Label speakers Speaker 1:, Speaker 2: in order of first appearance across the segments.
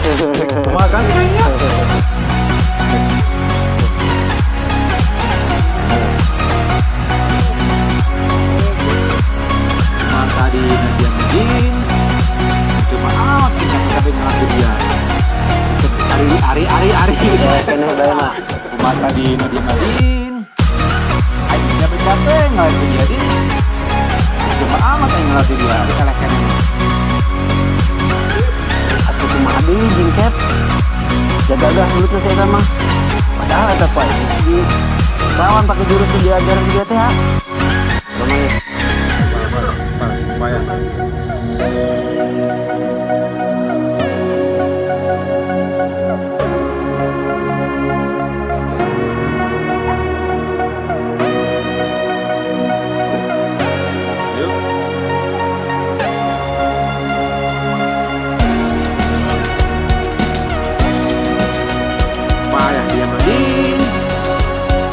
Speaker 1: Kumaha kan kayaknya. Tadi Nadia Madin cuma amat kita sampai ngelatih dia. Ari ari ari ari.
Speaker 2: Kene bae mah.
Speaker 1: Cuma tadi Nadia Madin. Aing capek-capek ngelatih dia di. Cuma amat aing ngelatih dia. Ari kalah kene.
Speaker 2: Atuh kumaha deui jeung Cep. Jaga mulutna si eta mah. Padahal eta poe di lawan pakai jurus nu diajaran dia teh ha. Lumayan.
Speaker 1: Payah. Yuk. Payah dia mending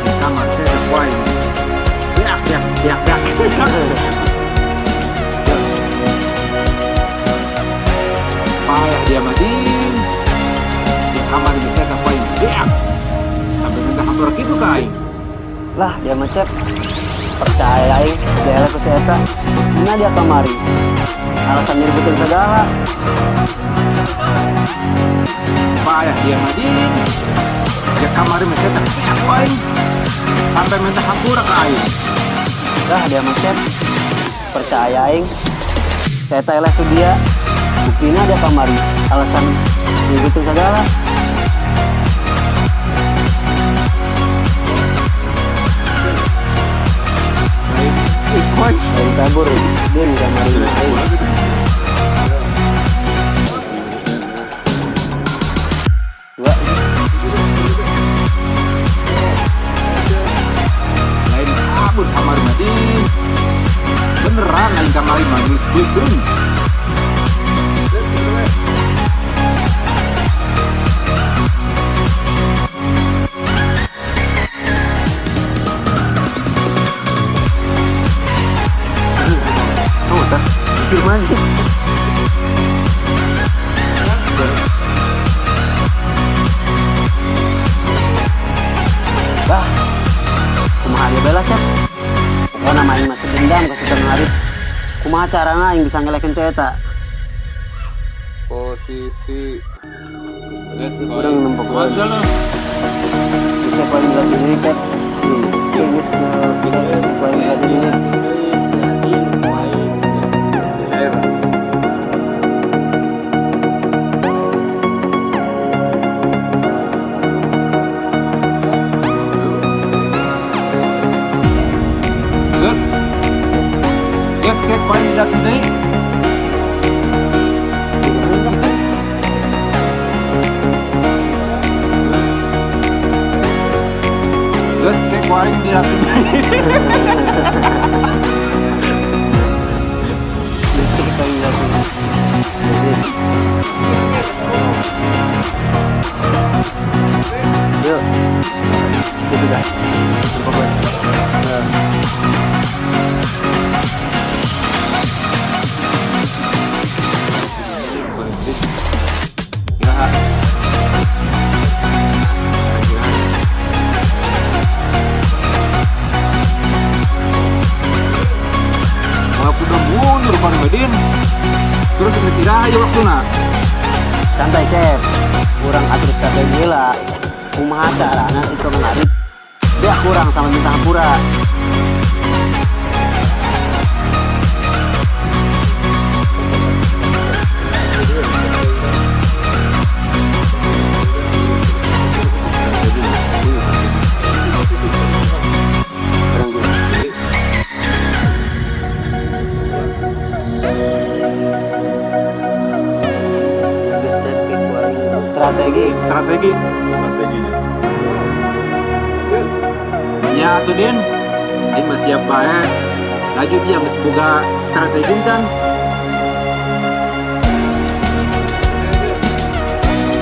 Speaker 1: di kamar saya sesuai. Yak yak yak yak. Payah dia madin di kamar ini saya sampai dia sampai minta hampir gitu kai
Speaker 2: lah dia macet percaya aing daerah ku si eta nya dia kamari alasan nyeributin segala.
Speaker 1: Payah dia madin di kamar ini saya tak aing sampai minta hampir ke aing
Speaker 2: lah dia macet percaya aing saya eleh ku dia. Buktinya ada kamari alasan begitu segala. Dari tabur din kamari. Dua.
Speaker 1: Lain kabur kamari madin. Beneran lain kamari madin.
Speaker 2: Masih. Bah, kumaha dia bela Cep? Pokoknya main masih dendam ke Sultan Arif. Kumaha carana yang bisa ngelekin si eta?
Speaker 1: Posisi.
Speaker 2: Kurang nempok. Bisa paling jelas ini Cep. Ini paling jelas ini. Yuk, gitu guys.
Speaker 1: Terus kira aja waktu nak.
Speaker 2: Santai Cep, kurang atur strategi lah. Kumaha carana si Tukang Arif dia kurang sama minta hampura.
Speaker 1: Strategi ya tuh Din, aing mah siap bae. Laju dia geus boga strategi kan.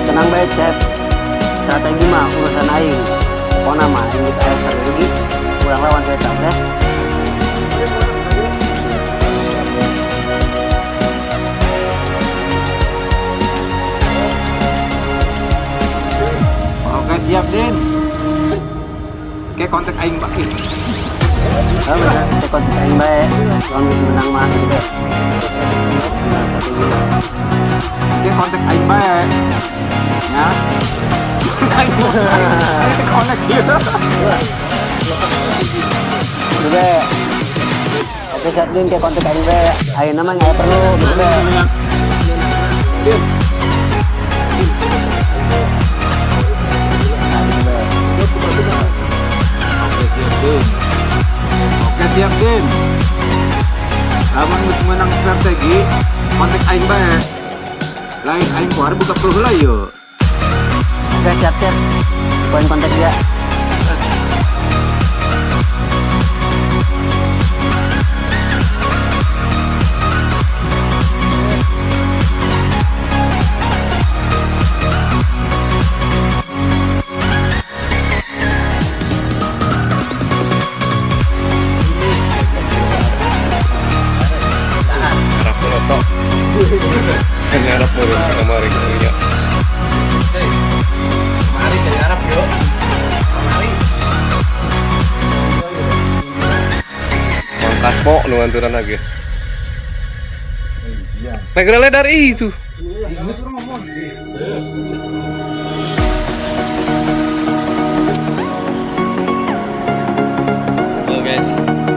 Speaker 2: Tenang bae Cep, strategi mah urusan aing. Pokona mah aing geus aya strategi urang lawan si eta teh.
Speaker 1: Kayak kontak aing bae.
Speaker 2: Oh, bener, kayak kontak aing bae. Lamun geus menang mah gitu.
Speaker 1: Kayak kontak aing bae. Ya. Aing kontak ieu.
Speaker 2: Gitu bae. Oke, siap Din, kayak kontak aing bae. Ayeuna mah aya perlu gitu bae.
Speaker 1: Din. Oke siap Din. Oke siap Din. Lamun geus menang strategi, kontak aing bae. Lain aing kuar buka perlu heula yeuh.
Speaker 2: Oke siap siap. Poin kontak dia.
Speaker 3: Ngarap baru kemarin punya.
Speaker 1: Mari ke Arab yuk. Mari.
Speaker 3: Mang Kasmo nu nganturan lagi.
Speaker 1: Iya.
Speaker 3: Negara ledar itu.
Speaker 4: Oh guys,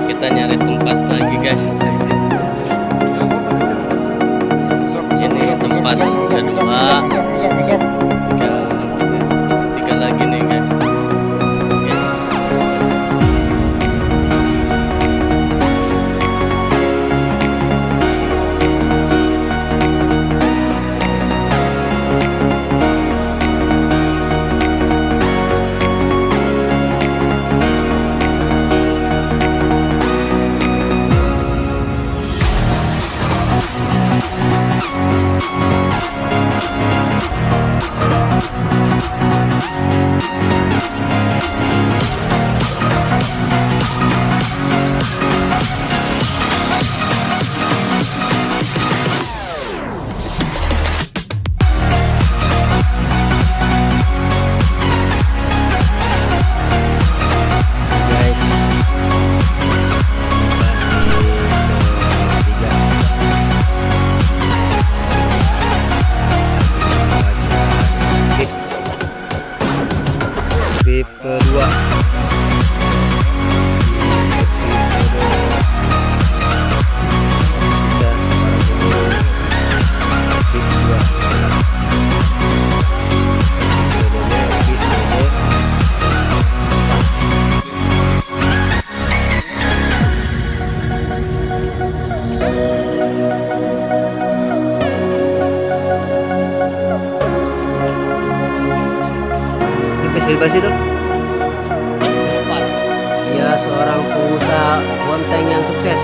Speaker 4: kita nyari tempat lagi guys. Ini tempat kedua, tiga lagi nih guys. Kedua kita sekarang ini dua episode 4.
Speaker 2: Ini dong. Dia seorang pengusaha bonteng yang sukses.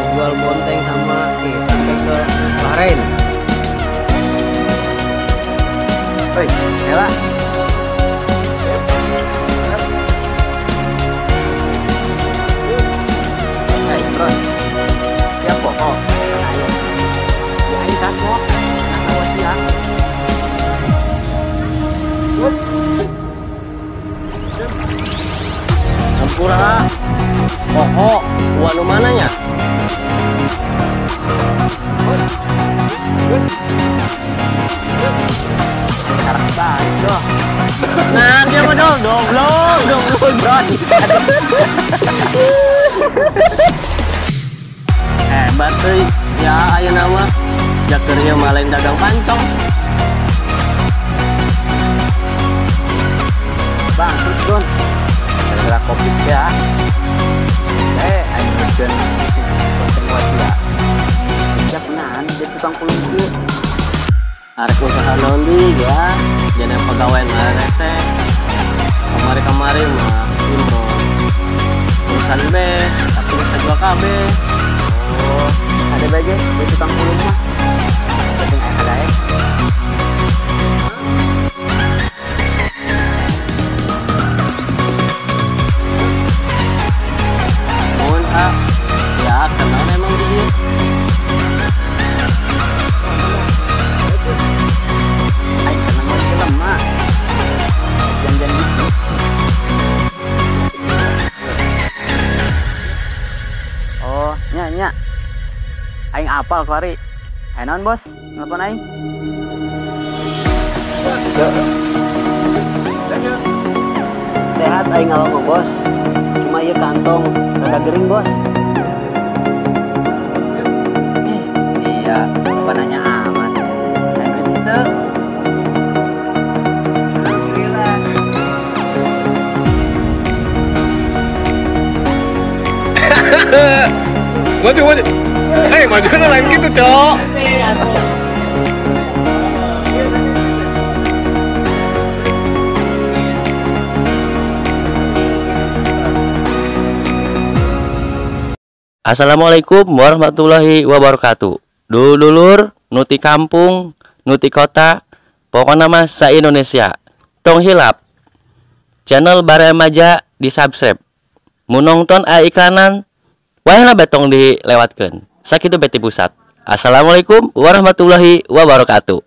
Speaker 2: Dijual bonteng sama sampai ke Bahrain. Hoi, Ella. Hei, terus. Siap pokok. Ayo. Ya aing kasmo. Nah, awas ya.
Speaker 4: Hampura poho wanu mananya nah dia mah dong goblok goblok bro. Hebat euy ya ayeuna mah jakeurnya mah lain dagang pancong.
Speaker 2: Bang, terus gara-gara covid ya. Aing ngerjain konten wajah. Bisa menahan jadi tukang pulung kieu.
Speaker 4: Arek usaha naon deui ya, jadi pegawai mah rese. Kamari-kamari mah imron. Urusan B, tapi bisa jual KB.
Speaker 2: Oh, ada bae ge jadi tukang pulung mah. Penting aya kadaek.
Speaker 4: Ya, kenal memang dia.
Speaker 2: Aing kenal mah lemah. Jangan gitu.
Speaker 5: Aing apal kuari. Aya naon, Bos? Nelpon aing.
Speaker 2: Sehat aing awak mah, Bos. Cuma ieu kantong rada gering, Bos.
Speaker 5: Iya, apa nanya amat. Aing gitu.
Speaker 3: Maju maju. Maju lain gitu, Cok.
Speaker 4: Assalamualaikum warahmatullahi wabarakatuh. Dulur nuti kampung, nuti kota, pokoknya mah sa Indonesia. Tong hilap. Channel Baremaja di subscribe. Mun nonton aya iklanan, wayahna betong dilewatkeun. Sakitu beti pusat. Assalamualaikum warahmatullahi wabarakatuh.